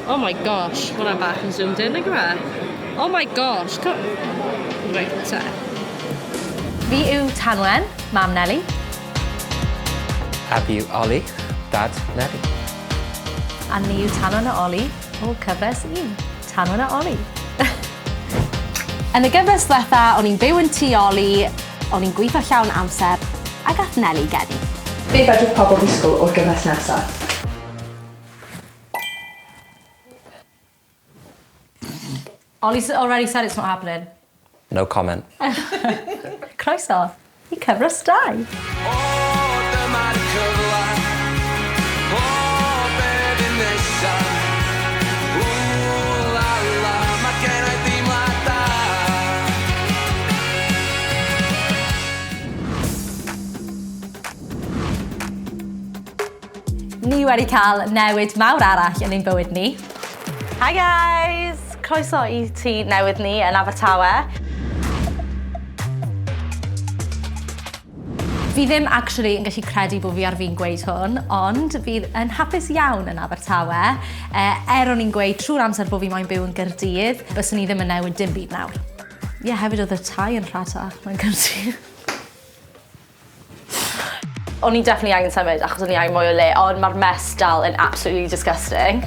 Oh my gosh, ma' hwnna bach yn zoomed in nag yw e? Oh my gosh, co- Reit te. Fi yw Tanwen, mam Nelly. A fi yw Ollie, dad Nelly. A ni yw Tanwen a Ollie o cyfres 1. Tanwen a Ollie. Yn y gyfres ddiwetha, o'n i'n byw yn tŷ Ollie, o'n i'n gweithio llawn amser, a gath Nelly geni. Be fedrith pobl ddisgwyl o'r gyfres nesa? Ollie's already said it's not happening. No comment. Croeso i cyfres 2. O, dyma'r cyfle. O, be fydd nesa? Ww, la la, mae gen i deimlad da. Ni wedi cael newid mawr arall yn ein bywyd ni. Hi guys! Croeso i tŷ newydd ni yn Abertawe. Fi ddim actually yn gallu credu bod fi ar fin gweud hwn, ond fi yn hapus iawn yn Abertawe. Er o'n i'n gweud trwy'r amser bod fi moyn byw yn Gaerdydd, byswn i ddim yn newid dim byd nawr. Ie, yeah, hefyd oedd y tai yn rhatach mewn Gaerdydd. O'n i definitely angen symud achos o'n i angen mwy o le, ond mae'r mess dal yn absolutely disgusting.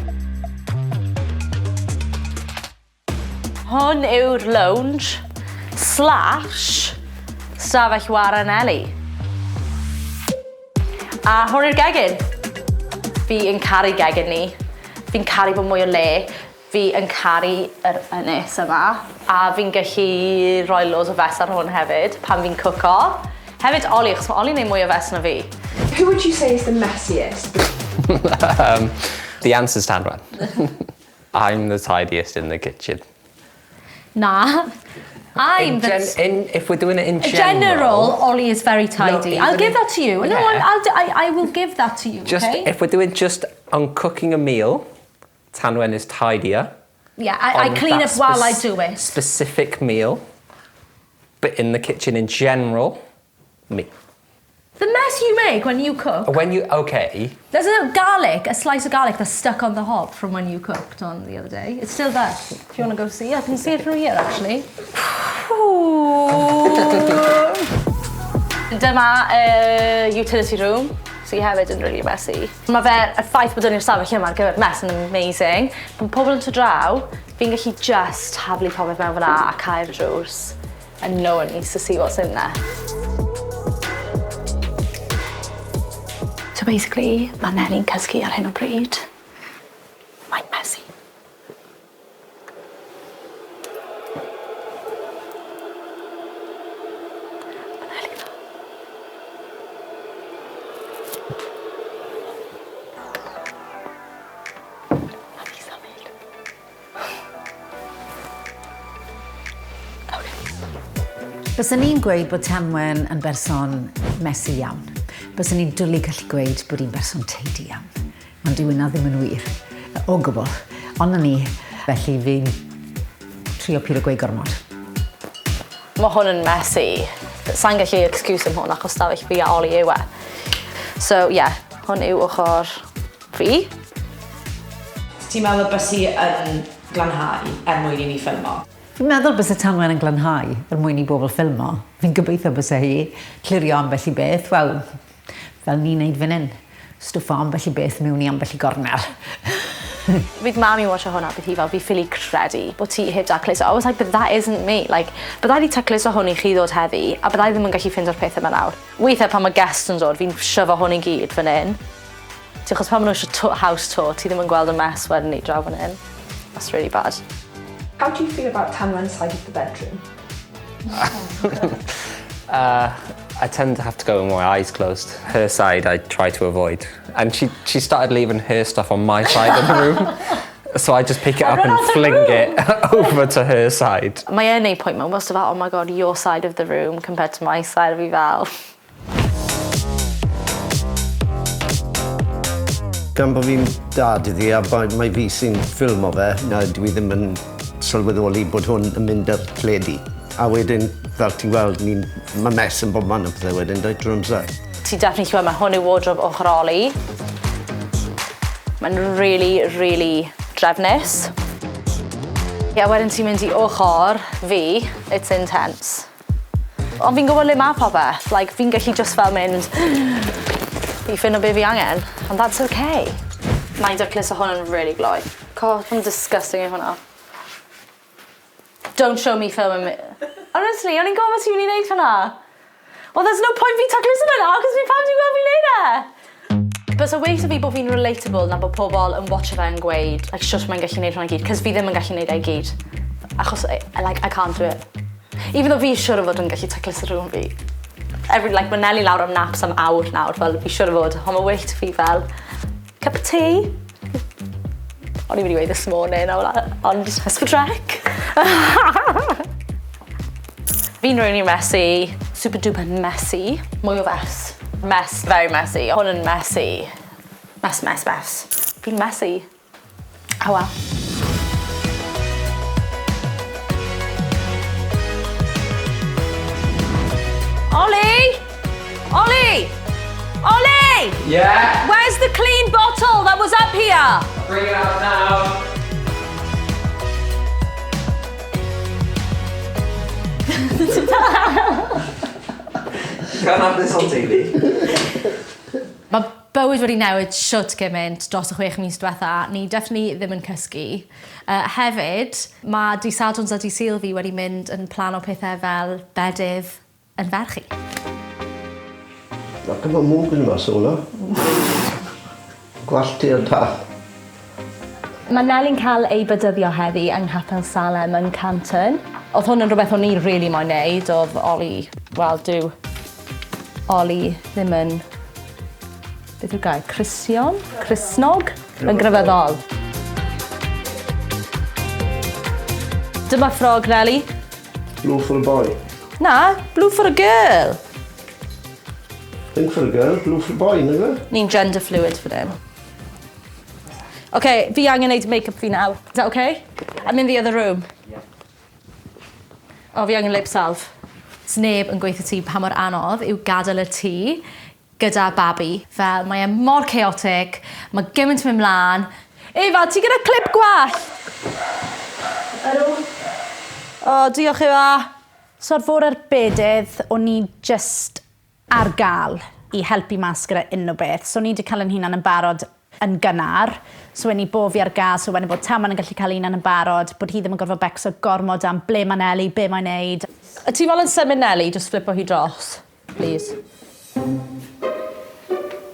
Hwn yw'r lounge slash stafell wara Nelly. A hwn yw'r gegin. Fi yn caru gegin ni. Fi'n caru bod mwy o le. Fi yn caru yr ynys yma. A fi'n gallu rhoi loads o fess ar hwn hefyd pan fi'n cwco. Hefyd Ollie, achos mae Ollie'n neud mwy o fess na fi. Who would you say is the messiest? The answer's Tanwen. I'm the tidiest in the kitchen. Na. I'm In the... if we're doing it in general, general, Ollie is very tidy. No, I'll even give in- that to you. No, Yeah. I will give that to you, Just okay? if we're doing just on cooking a meal, Tanwen is tidier. Yeah, I on clean that up while I do it. Specific meal, but in the kitchen in general, me. The mess you make when you cook. When you, okay. There's a garlic, a slice of garlic that's stuck on the hob from when you cooked on the other day. It's still there. If you want to go see, I can see it from here actually. Dyma utility room, sydd hefyd yn really messy. Mae fe, y ffaith bod yn i'r stafell yma ar gyfer mess yn amazing. Pan pobl yn dod draw, fi'n gallu just taflu popeth mewn fyna a cau'r drws. And no one needs to see what's in there. So basically, mae Nelly'n cysgu ar hyn o bryd. Mae'n messy. Mae Nelly 'na. Mae fi symud. Okay. Byswn i'n gweud bod Tanwen yn berson messy iawn. Byswn i'n dwlu gallu gweud bod hi'n berson tidy iawn. Ond dyw hynna ddim yn wir. O gwbl. Ond na ni, felly fi'n trio pido gweud gormod. Mae hwn yn messy. Sa'n gallu excuse am hwn achos stafell fi a Ollie yw e. So yeah, hwn yw ochr fi. Ti'n meddwl bys hi yn glanhau er mwyn i ni ffilmo? Fi'n meddwl byse Tanwen yn glanhau er mwyn i bobl ffilmo. Fi'n gobeithio byse hi clirio ambell i beth, wel, fel ni'n neud fan hyn. Stwffo ambell i beth mewn i ambell i gornel. Fydd mam i'n watcho hwnna, bydd hi fel, fi ffili credu bod ti heb dacluso. I was like, but that isn't me. Like, byddai di tacluso hwn i chi ddod heddi, a byddai ddim yn gallu ffeindio'r peth yma nawr. Weithiau pan mae guests yn dod, fi'n shyfo hwn i gyd fan hyn. Ti achos pan maen nhw eisiau house tour, ti ddim yn gweld y mess wedyn ni draw fan hyn. That's really bad. How do you feel about Tanwen's side of the bedroom? I tend to have to go with my eyes closed. Her side I try to avoid. And she started leaving her stuff on my side of the room. So I just pick it I up run and out of fling room. it over to her side. Mae e'n neud pwynt mewn wastad fel, oh my god, your side of the room compared to my side, fi fel. Gan bod fi'n dad iddi a mai fi sy'n ffilmo fe, na dwi ddim yn sylweddoli bod hwn yn mynd ar teledu. A wedyn, fel ti'n gweld, mae mess yn bob man o pethau wedyn, dweud drwy'r amser. Ti definitely gweld, mae hwn yw wardrobe ochr Ollie. Mae'n really, really drefnus. Ie, yeah, wedyn ti'n mynd i ochr fi, it's intense. Ond fi'n gwybod le mae popeth. Like, fi'n gallu just fel mynd i ffindo be fi angen. And that's okay. Mae'n dacluso hwn yn really gloi. God, mae'n disgusting i hwnna. Don't show me filming me. Honestly, o'n i'n gwybod ti'n mynd i wneud hwnna. Well, there's no point fi tacluso fe nawr, cos fi pam ti'n gweld fi'n neud e? But so weithio fi bod fi'n relatable na bod pobl yn watcho fe yn gweud, like, shwt mae'n gallu neud hwnna i gyd, cos fi ddim yn gallu neud e i gyd. Achos, like, I can't do it. Even though fi siŵr o fod yn gallu tacluso rhywun fi. Every, like, mae Nelly lawr am naps am awr nawr, fel fi siŵr o fod, ond mae well fi fel, cup of tea. O'n i'n mynd i weud this morning, ond S4C. Fi'n really messy, super duper messy. Mwy o fess. Mess, very messy. Hwn yn messy. Mess, mess, mess. Fi'n messy. Oh well. Ollie! Ollie! Ollie! Yeah? Where's the clean bottle that was up here? Bring it out now. Can't have this on TV. Mae bywyd wedi newid shwt gymaint dros y 6 mis diwetha. Ni definitely ddim yn cysgu. Hefyd, mae Dydd Sadwrns a Dydd Sul fi wedi mynd yn plano pethau fel bedydd yn ferch i. Ac efo mwg yn mas o'na. Gwallt i'r dath. Mae Neli'n cael ei bedyddio heddi yng Nghapel Salem yn Canton. Oedd hwn yn rhywbeth o'n i really moyn neud, oedd Ollie, wel, dyw Ollie ddim yn, beth yw'r gair, Cristion? Cristnog? Yn grefyddol. Dyma ffrog, Neli. Blue for a boy. Na, blue for a girl. Pink for a girl, blue for a boy, nag yw? Ni'n gender fluid fan hyn. OK, fi angen neud make-up fi nawr. Is that okay? I'm in the other room. Yeah. O, fi angen lip salve. Sneb yn gweithio ti pa mor anodd yw gadael y tŷ gyda babi. Fel, mae e mor chaotic, mae gymaint yn mynd mlaen. Efa, ti gyda clip gwallt? Ydw. O, diolch Efa. So ar fore bedydd, o'n i just ar gael i helpu mas gyda unrhyw beth. So o'n i wedi cael yn hunan yn barod yn gynnar. So when i bo fi ar gael, so wedyn bod Taman yn gallu cael hunan yn barod, bod hi ddim yn gorfod becso gormod am ble mae Nelly, be mae'n neud. Y ti fel yn symud Nelly, just flipo hi dros, please.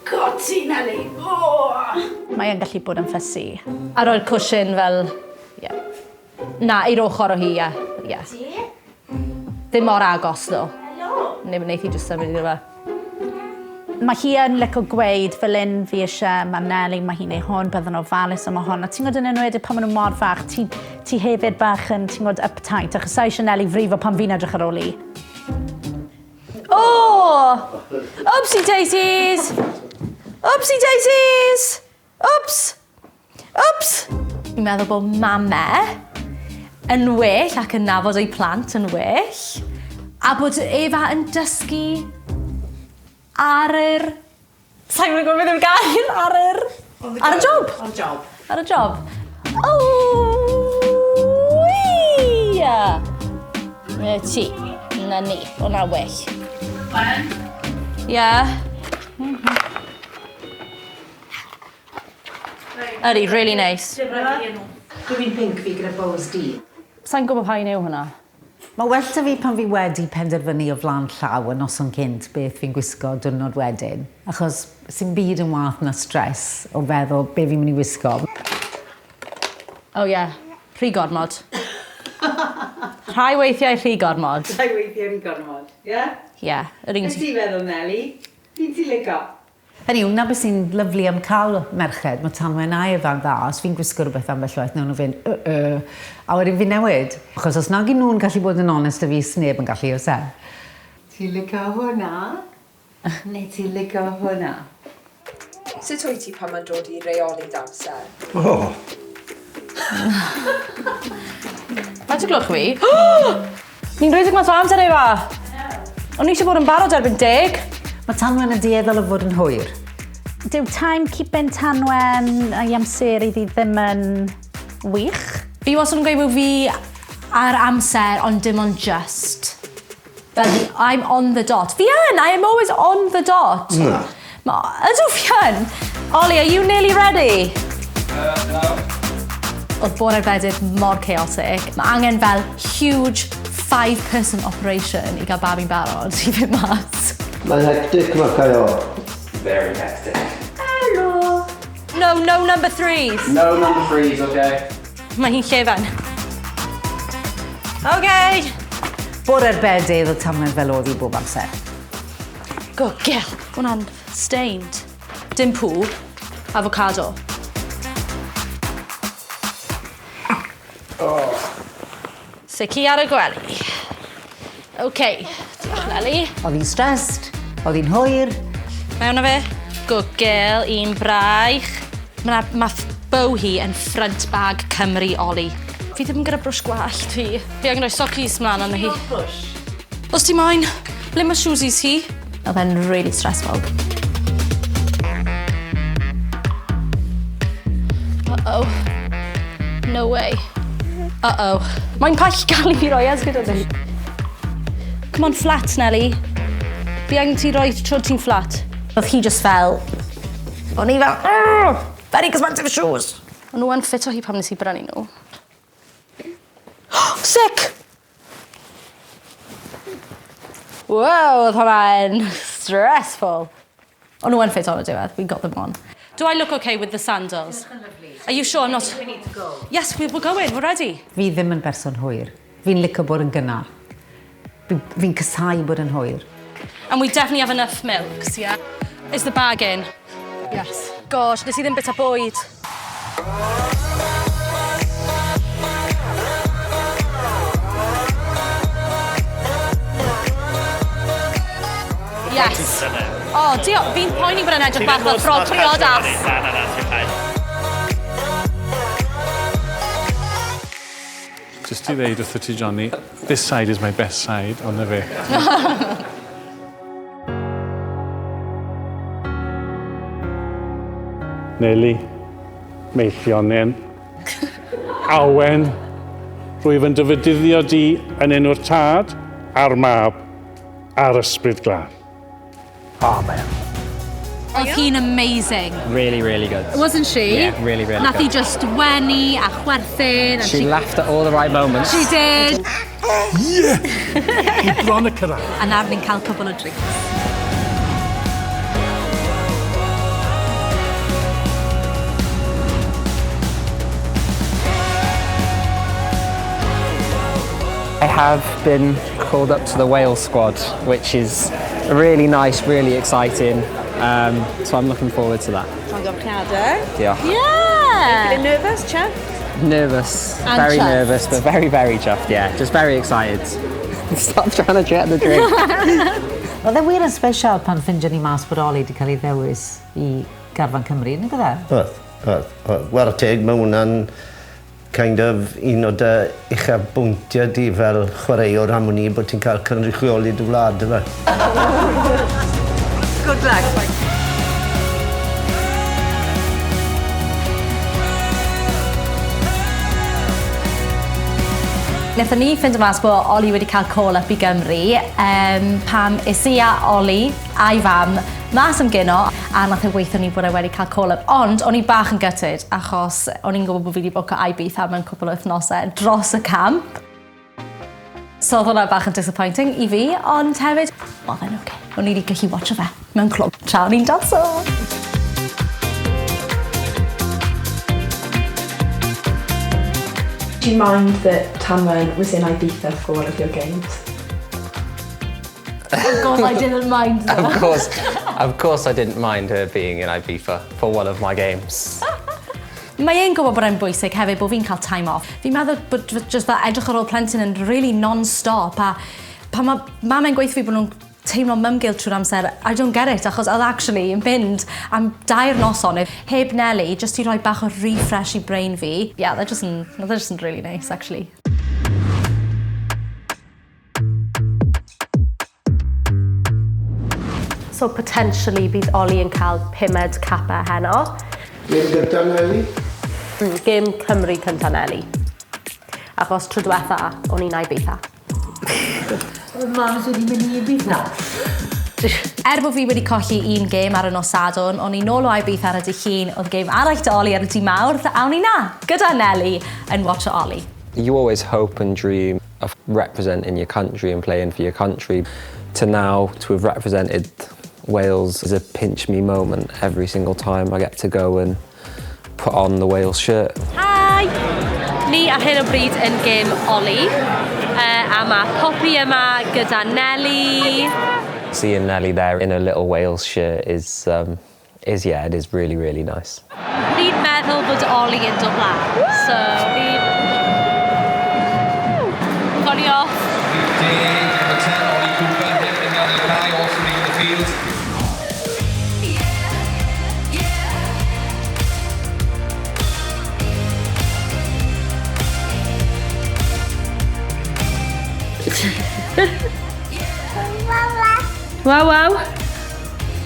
God, ti Nelly! Oh! Mae yn gallu bod yn fussy. A roi'r cushion fel... Yeah. Na, i'r ochr o hi, ie. Yeah. Ti? Ddim mor agos, ddo. Hello. Neu wneith hi just symud iddo fe. Mae hi yn licio gweud fel un fi eisiau, mae Nelly, mae hi'n ei hwn, byddwn ofalus am hwn. A ti'n gwybod yn enwedig pan maen nhw mor fach, ti hefyd bach yn, ti'n gwybod, uptight, achos sa eisiau Nelly frifo pan fi'n edrych ar ôl i. Oh! Oopsie daisies! Oopsie daisies! Oops! Oops! Fi'n meddwl bod mame yn well ac yn nabod ei plant yn well, a bod Efa yn dysgu ar yr... Sa'n gwybod beth yw'r gair? Ar yr... Ar y job! Ar y job. Ar y job. Oh! Na ti. Na ni. Hwna well. Yeah. Ydy, really nice. Dwi'n pink fi gyda bows di. Sa'n gwybod pa un yw hwnna? Mae well da fi pan fi wedi penderfynu o flaen llaw y noson cynt beth fi'n gwisgo diwrnod wedyn. Achos sy'n byd yn wath na stress o feddwl be fi'n mynd i wisgo. Oh yeah, rhy gormod. Rhai weithiau rhy gormod. Rhai weithiau rhy gormod, ie? Yeah? Ie. Yeah, yr un Beth ti'n feddwl, Nelly? Fi'n ti'n licio? Hynny yw, na beth sy'n lyfli am cael merched, mae Tanwen a Efa'n dda, os fi'n gwisgo rhywbeth ambell waith, nawn nhw fynd, a wedyn fi'n newid. Achos os nag i nhw'n gallu bod yn onest â fi, sneb yn gallu, oes e? Ti'n licio hwnna? Neu ti'n licio hwnna? Sut wyt ti pan mae'n dod i reoli dy amser? Oh, Faint o gloch fi? Ni'n rhedeg mas o amser, Efa! O'n i eisiau bod yn barod erbyn 10. Mae Tanwen yn dueddol o fod yn hwyr. Dyw timekeeping Tanwen a'i amser iddi ddim yn wych. Fi wastad yn gweud bod fi ar amser, ond dim ond just. Fel, I'm on the dot. Fi yn! I am always on the dot. Na. Ma, ydw fi yn! Ollie, are you nearly ready? No. Oedd bore'r bedydd mor chaotic. Mae angen fel huge five-person operation i gael babi'n barod i fynd mas. Mae'n hectic mae Caio. Very hectic. Hello. No, no number threes. No number threes, okay? Mae hi'n llefen. Okay. Bore'r bedydd oedd Tanwen fel oedd hi bob amser. Good girl. Hwnna'n stained. Dim pŵ. Avocado. Oh. Sici ar y gwely. OK. Diolch, Leli. Oedd hi'n stressed, oedd hi'n hwyr. Mewn â fe. Good girl, un braich. Mae ma bow hi yn front bag Cymru Oli. Fi ddim yn gyda brwsh gwallt fi. Fi angen rhoi sockies mlaen arno hi. Os ti moyn, ble mae shoesies hi? Oedd e'n really stressful. Uh-oh. No way. Uh-oh. Mae'n pall gael i fi roi esgyd o fi. Come on, flat, Nelly. Fi angen ti roi tro ti'n flat. Oedd hi just fel... O'n i fel... "Argh, very expensive shoes. O'n nhw yn ffit o hi pan nes i brynu nhw. Sick! Wow, oedd hwnna'n stressful. O'n nhw yn ffit on y diwedd. We got them on. Do I look okay with the sandals? Are you sure I'm not... We need to go. Yes, we're going. We're ready. Fi ddim yn berson hwyr. Fi'n licio bod yn gynnar. Fi'n casáu bod yn hwyr. And we definitely have enough milks, yeah? Is the bag in? Yes. Gosh, nes i ddim bita bwyd. Yes. O, oh, diolch. Fi'n poeni bod yn edrych bach fel ffrog priodas. Na, na, na, ti'n fine. Just i ddeud wrtho ti, Johnny, this side is my best side, ond na fe. Neli, Meillionen, Awen, rwyf yn dy fedyddio di yn enw'r tad a'r mab a'r ysbryd glân. Amen. Oedd hi'n amazing. Really, really good. Wasn't she? Yeah, really, really Nath hi good. just wenu a chwerthin. And She laughed at all the right moments. She did. Yeah! Ni bron y cyrraedd. A nawr ni'n cael cwbl o drinks. I have been called up to the Wales squad, which is really nice, really exciting. So I'm looking forward to that. Llongyfarchiadau. Diolch. Yeah! Feeling nervous, chuffed? Nervous, And very chuffed. nervous, but very, very chuffed, yeah. Just very excited. Stop trying to get the drink. Oedd e wir yn special pan ffindio ni mas bod Oli wedi cael ei ddewis i Garfan Cymru, nag oedd e? Oedd, oedd, oedd. Whare teg, mae hwnna'n kind of un o dy uchafbwyntiau di fel chwaraewr am wn i bod ti'n cael cynrychioli dy wlad, yfe. Good luck. Wnaethon ni ffindo mas bod Oli wedi cael call-up i Gymru pam es i a Oli a'i fam mas am gino a nath e weithio ni bod e wedi cael call-up. Ond o'n i bach yn gutted achos o'n i'n gwybod bod fi wedi bwco Ibiza mewn cwpl o wythnosau dros y camp. So oedd hwnna bach yn disappointing i fi, ond hefyd, oedd e'n oce. O'n i wedi gallu watcho fe mewn clwb tra o'n i'n danso. Do you mind that Tanwen was in Ibiza for one of your games? Of course I didn't mind that. Of course I didn't mind her being in Ibiza for one of my games. Mae e'n gwybod bod e'n bwysig hefyd bod fi'n cael time off. Fi'n meddwl bod just fel edrych ar ôl plentyn yn really non-stop a pan mae mam yn gweithio fi bod nhw'n teimlo mum guilt trwy'r amser, I don't get it, achos oedd actually yn mynd am 2 noson heb Nelly, just i roi bach o refresh i brain fi. Yeah, they're just really nice, actually. So potentially bydd Oli yn cael pumed capa heno. Gêm gyntaf, Neli? Gêm Cymru cynta Nelly. Achos tro diwetha, o'n i'n Ibiza. Oedd Mams wedi mynd i Ibiza. Er bod fi wedi colli un gêm ar y nos Sadwrn, o'n i nôl o Ibiza ar y dydd Llun, oedd gêm arall 'da Ollie ar y dydd Mawrth, a o'n i 'na, gyda Nelly, yn watcho Ollie. You always hope and dream of representing your country and playing for your country. To now, to have represented Wales is a pinch me moment every single time I get to go and put on the Wales shirt. Hi! Ni ar hyn o bryd yn gêm Ollie, a mae Poppy yma gyda Nelly. Seeing Nelly there in a little Wales shirt is yeah, it is really, really nice. Ni'n meddwl bod Ollie yn dod lan, so ni'n... Gawn ni off. 10, number 10, Ollie Cooper, him and Yannick Kai also leaving the field. Waw, waw.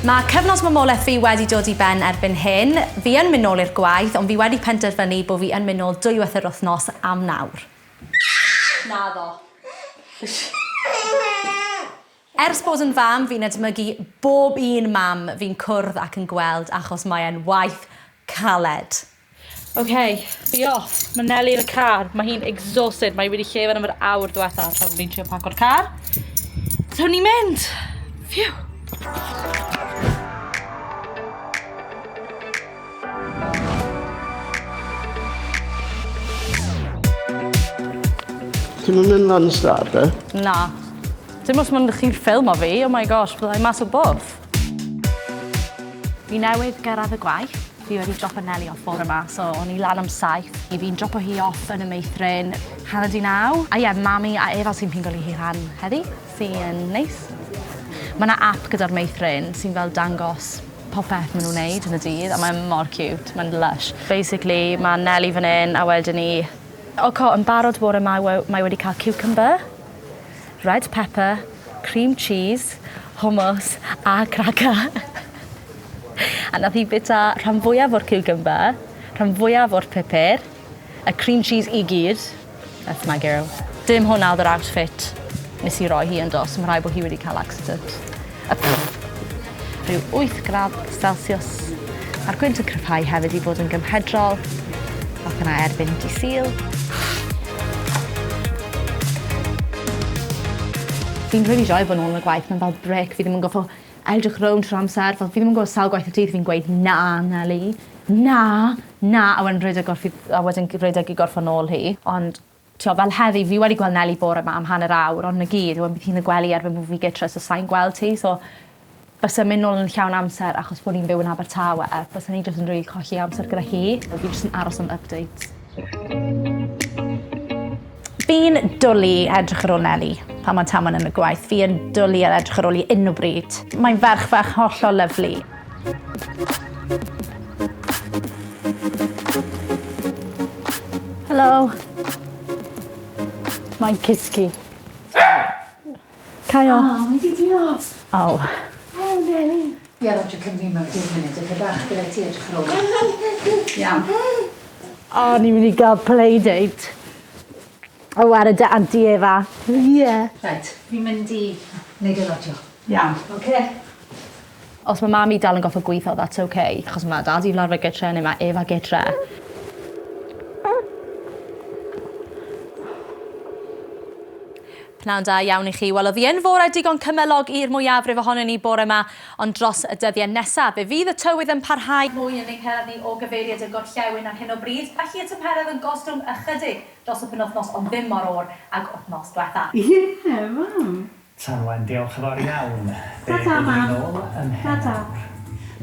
Mae cyfnod mamolaeth fi wedi dod i ben erbyn hyn. Fi yn mynd nôl i'r gwaith, ond fi wedi penderfynu bod fi yn mynd nôl dwywaith yr wythnos am nawr. Naddo. Ers bod yn fam, fi'n edmygu bob un mam fi'n cwrdd ac yn gweld achos mae e'n waith caled. OK, fi off. Mae Nelly yn y car. Mae hi'n exhausted. Mae hi wedi llefen am yr awr diwetha tra bod fi'n trio paco'r car. So ni'n mynd. Phew. Ti'n mynd lan stad, e? Na. Dim os ma'n chi'n ffilm o fi. Oh my gosh, byddai mas o bwff. Fi newydd gyrraedd y gwaith. Fi wedi dropo Nelly off bore yma, so o'n i lan am 7. Fi'n dropo hi off yn y meithrin 9:30. A ie, yeah, mami a Efa sy'n pigo hi lan heddi, sy'n neis. Mae yna app gyda'r meithrin sy'n fel dangos popeth maen nhw'n wneud yn y dydd, a mae'n mor cute, mae'n lush. Basically, mae Nelly fan hyn, a wedyn ni... O, co, yn barod bore yma, mae wedi cael cucumber, red pepper, cream cheese, hummus a cracker. A nath hi bita rhan fwyaf o'r cucumber, rhan fwyaf o'r pupur, y cream cheese i gyd. That's my girl. Dim hwnna oedd yr outfit nes i roi hi yn dos. Mae rhaid bod hi wedi cael accident. A pff, rhyw 8 gradd Celsius. Mae'r gwynt yn cryfhau hefyd i fod yn gymhedrol. Ac yna erbyn dydd Sul. Fi'n really joio bod nôl yn y gwaith. Mae'n fel break. Fi ddim yn goffo edrych rownd trwy'r amser. Fel, fi ddim yn gwybod sawl gwaith y dydd fi'n gweud na, Nelly. Na, na. A wedyn rhedeg a wedyn rhedeg i gorffo nôl hi. Ond tio, fel heddi, fi wedi gweld Nelly bore yma am hanner awr, ond na gyd, wedyn bydd hi'n y gwely erbyn bod fi gytre, so sa'n gweld ti. So, bysa mynd nôl yn llawn amser achos bod ni'n byw yn Abertawe, bysa ni jyst yn rili colli amser gyda hi. Fi jyst yn aros am updates. Fi'n dwlu edrych ar ôl Nelly pan mae Tamon yn y gwaith. Fi yn dwlu ar edrych ar ôl i unrhyw bryd. Mae'n ferch fach hollol lyfli. Helo. Mae'n cysgu. Caio. Oh, mae di diolch. Oh. Oh, Nelly. Ie, Roger, Cymru mewn 10 munud. Ydych bach gyda ti edrych ar ôl. Iawn. O, ni'n mynd i gael playdate. O, wara dy Auntie Eva. Ie. Yeah. Right, fi'n mynd i wneud y rodio. Iawn. Oce. Os mae mami dal yn goffo gweithio, that's okay. Achos mae dadi fel arfer gytre neu mae Eva gytre. Pnawn da iawn i chi. Wel, oedd hi yn fore digon cymylog i'r mwyafrif ohonon ni bore yma, ond dros y dyddiau nesaf, fe fydd y tywydd yn parhau. Mwy yn ein cyrraedd ni o gyfeiriad y gorllewin ar hyn o bryd. Felly y tymheredd yn gostwng ychydig dros y penwythnos, ond ddim mor oer ag wythnos diwetha. Ie, mam. Tanwen, diolch yn fawr iawn. Ta-ta, mam. Ta-ta.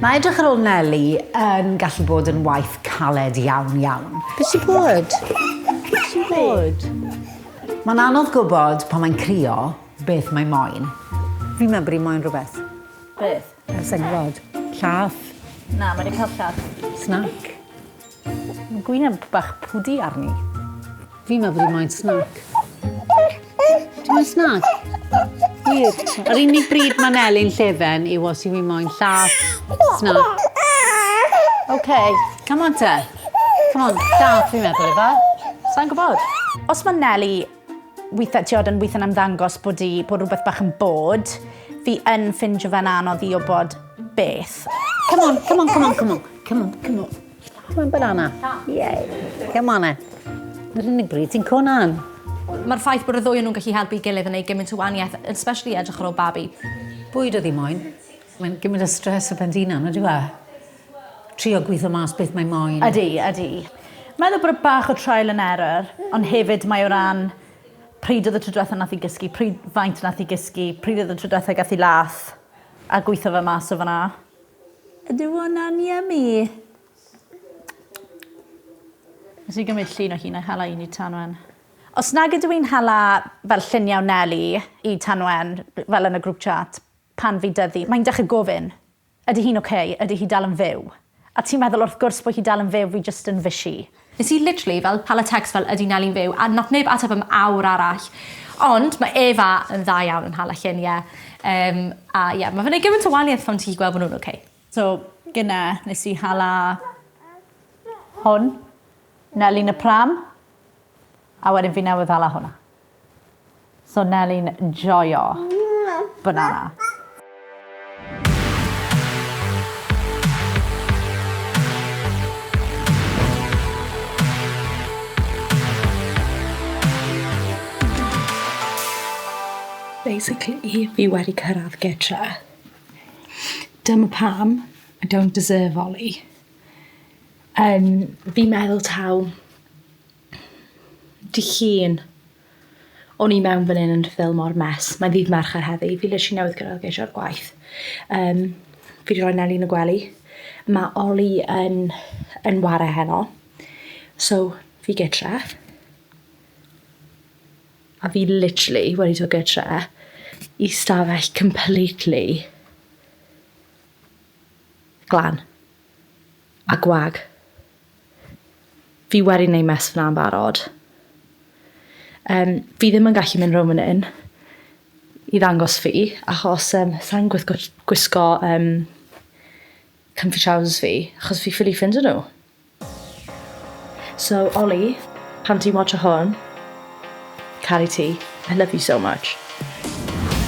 Mae edrych ar ôl Nelly yn gallu bod yn waith caled iawn iawn. Beth sy'n bod? Beth sy'n bod? Mae'n anodd gwybod pan mae'n crio beth mae moyn. Fi'n meddwl bod hi moyn rhywbeth. Beth? Sa i'n gwybod. Llath. Na, mae wedi cael llath. Snack. Mae gwyneb bach pwdi arni. Fi'n meddwl bod hi moyn snack. Ti'n moyn snack? Wir. Yr unig bryd mae Neli'n llefen yw os yw hi moyn llath, snack. OK. Come on te. Come on, llath fi'n meddwl, ife? Sa'n gwybod. Os mae Nelly weithiau, ti'n yn weithiau'n ymddangos bod, i, bod rhywbeth bach yn bod, fi yn ffindio fe'n anodd i wybod beth. Come on, come on, come on, come on. Come on, come on. Come on, banana. Yay. Come on, e. Yr unig bryd ti'n conan. Mae'r ffaith bod y ddwy o'n nhw'n gallu helpu gilydd yn neud gymaint o wahaniaeth, especially edrych ar ôl babi. Bwyd oedd hi moyn. Mae'n gymaint o stress o ben hunan, ydyw e? Trio gweithio mas beth mae moyn. Ydy, ydy. Meddwl bod y bach o trial and error, ond hefyd mae o ran pryd oedd y tro diwetha nath i gysgu, pryd faint nath i gysgu, pryd oedd y tro diwetha gath i lath, a gweithio fe mas o fyna. Ydy hwnna'n yummy? Nes i gymryd llun o hun a hala un i Tanwen. Os nag ydw i'n hala fel lluniau Nelly i Tanwen, fel yn y group chat, pan fi dyddu, mae'n dechrau gofyn, ydy hi'n oce? Okay? Ydy hi dal yn fyw? A ti'n meddwl wrth gwrs bod hi dal yn fyw, fi just yn fishy. Nes i literally fel hala text fel ydy Nelly'n fyw a nath neb ateb am awr arall. Ond mae Efa yn dda iawn yn hala lluniau. A ie, yeah, mae fe'n neud gymaint o wahaniaeth pan ti'n gweld bod nhw'n okay. So, gyna, nes i hala hwn, Nelly'n y pram, a wedyn fi newydd hala hwnna. So Nelly'n joio banana. Basically, fi wedi cyrraedd gytre. Dyma pam I don't deserve Ollie. Fi'n meddwl taw dydd Llun o'n i mewn fan hyn yn ffilmo'r mess. Mae'n ddydd Mercher heddi. Fi literally newydd gyrraedd gyda'r gwaith. Fi wedi rhoi Nelly yn y gwely. Mae Ollie yn ware heno. So, fi gytre. A fi literally wedi dod gytre i stafell completely glan a gwag. Fi wedi gwneud mess fyna yn barod. Fi ddim yn gallu mynd rownd fan hyn i ddangos fi, achos sa'n gwisgo comfy trousers fi, achos fi ffili ffindo nhw. So, Ollie, pan ti'n watcho hwn, caru ti. I love you so much.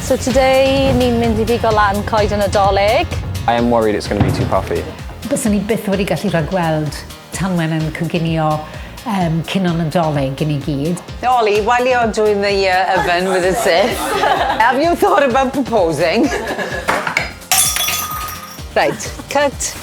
So today ni'n mynd i bigo lan coeden Nadolig. I am worried it's going to be too puffy. Byswn ni byth wedi gallu rhagweld Tanwen yn coginio cinio Nadolig i ni gyd. Ollie, while you're doing the oven with the sieve, have you thought about proposing? Right, cut.